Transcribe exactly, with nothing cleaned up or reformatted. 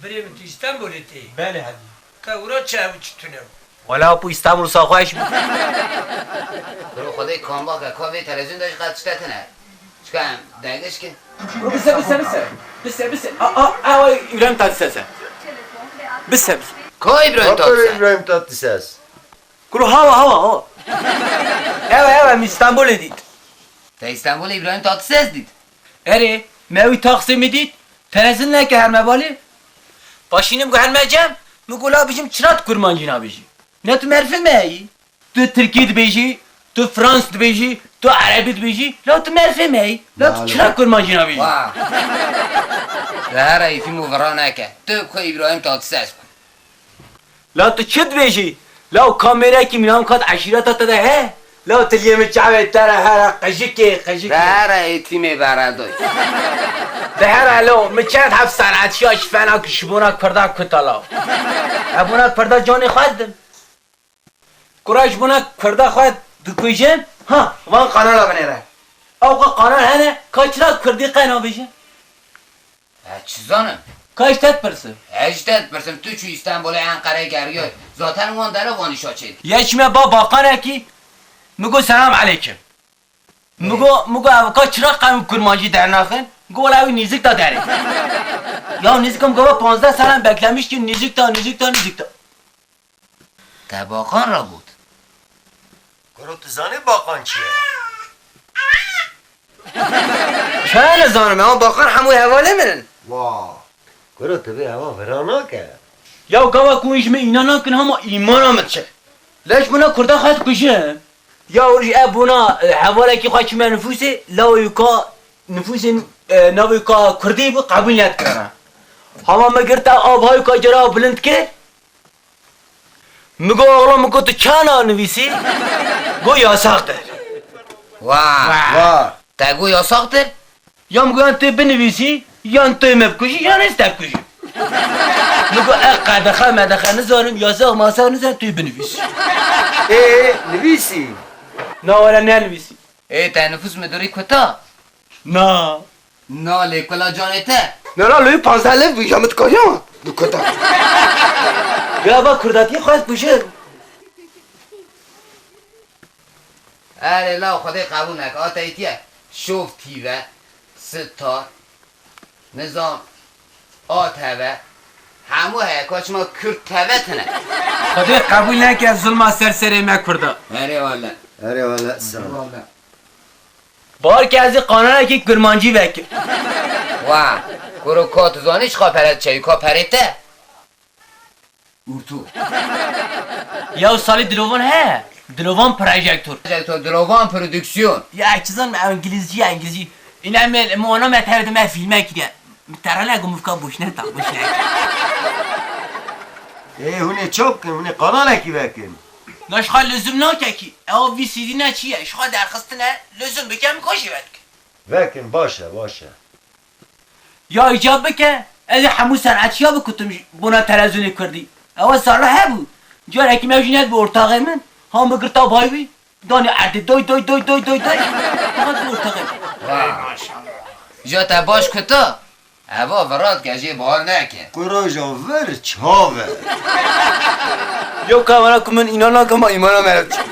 Berê min tu Îstanbulê tê? Belê hecî. Te wira çi ew çi tune? Wela ku Îstanbul saxweş bû. Kuro Xwedê kambak e, ka vê televîzyonda jî qet tişte tune. Çika em dengiş ki? Bro, bise, bise, bise. Bise, bise. A, a, a, vay, İbrahim Tatlıses e. Bise, bise. Ka İbrahim Tatlıses? Aferin İbrahim Tatlıses. Kuro, hawa, hawa, hawa. Ewa, ewa, em Îstanbulê dît. Te Îstanbulê İbrahim Tatlıses dît? Erê, me wî Taksimê dît. Terezin neke herme balê. Paşî min got herme cem, min got la bijim çira tu kurmancî nabêjî? Ne tu merfê me yî? Tu tirkî dibêjî, tu frans dibêjî, tu erebî dibêjî, la tu merfê me yî. La tu çira kurmancî nabêjî? Wa. Te here îfîm û vira neke. Tu ku İbrahim Tatlıses bû. La tu çi dibêjî? La û kamêrekî mîna min kat eşîreta te de he? La û tu liyê min çavê te re here qijikê, qijikê. Te here êtîmê beredoy. Te here lo, min çend heb sanetçiya ji fena ku ji bona kurda kuta la. Ez bona kurda canê xwe didim. Kura ji bona kurda xwe dikujin? Ha, van kanala binêre. Ew ka kanal hene, ka çira kurdî qe nabêjin? Ez çi zanim? Ka ji te dipirsim. Ez ji te dipirsim, tu çû Îstanbulê, Enqereyê geriyoy. Zaten wan dere van îşa çêdikî. Yek ji me ba baqanekî, min got, "Selam aleykim." Min got, min got, "Ev ka çira qewim kurmancî dernaxin?" Got, "Wela ew nîzik da derê." Ya nîzik, min got, "Panzdeh sal em beklemiş ki nîzik da, nîzik da, nîzik da." Te baqan re got. Kuro, tu zanî baqan çi ye? Çawa nizanim, ewan baqan hemû hevalê min in. Wa. Kuro, tu vê hewa vira nake. Ya gava ku hûn ji min înan nakin, hema îmana min diçe. Leş bûna kurda xwe dikujin. Ya hûn ji ev bûna, e, hevalekî xwe çime nifûsê, law yuka nifûsê, e, nav yuka kurdî bû, qebûl nedikirana. Hema me girta av, ha yuka cara bilind kir. Min got, oğlum, min got, tu çana nivîsî? Got, yasaktır. Wa. Wa. Te got, yasaktır? Ya min got, yan tu binivîsî, yan tu me bikujî, yan ez te bikujim. Min got, e, qedexe medexe nizanim, yasax masax nizanim, tu binivîsî. Ê, nivîsî? Na, were ne nivîsî. Ê, te nifûs midûrî kuta? Na. Na lê kula canê te. Na, na, lê panzdeh lev bû, ya min dikariya min dikuta. Ya ba kurdatiyê xwe ez bûjim. Erê la Xwedê qebûl neke, a te îtiye şov tîve, star, nizam, a teve, hemû heye, ka çima Kürt teve tine. Xwedê qebûl neke zulma ser serê me Kurda. Erê wele. Erê wele, sağ ol. Bar ke ez ê qanalekî kurmancî vekim. Wa, kuro ka tu zanî çiqa pere diçe, ka perê te? Urtu. Ya salî dilovan he? Dilovan projektor. Projektor, dilovan prodüksiyon. Ya çi zanim, ew îngilîzcî ye, îngilîzcî. Îne me, me wana me tevde me fîlme kiriye. Terane gumufka boşne ta, boşne. Ê, hûn ê çaw bikin, hûn ê qanalekî vekin. Na ji xwe luzum nake kî. Ew V C D ne çi ye? Ji xwe derxistine, luzum bike, min ka jî vedike. Vekin, baş e, baş e. Ya îcab bike, ez ê hemû sanetçiya bikutim ji bona televizyonê kurdî. Ew sala hebû. Carekî me jî nedibû ortaxê min. Han bigirta bay wî. Danî erdê doy, doy, doy, doy, doy, doy. Fakat bu ortaxê. Vay maşallah. Ja te baş kuta. Eva virat ke jê bahar neke. Kuro ja vir çav e. Yo kamera ku min înan nake ma îmana me re diçe.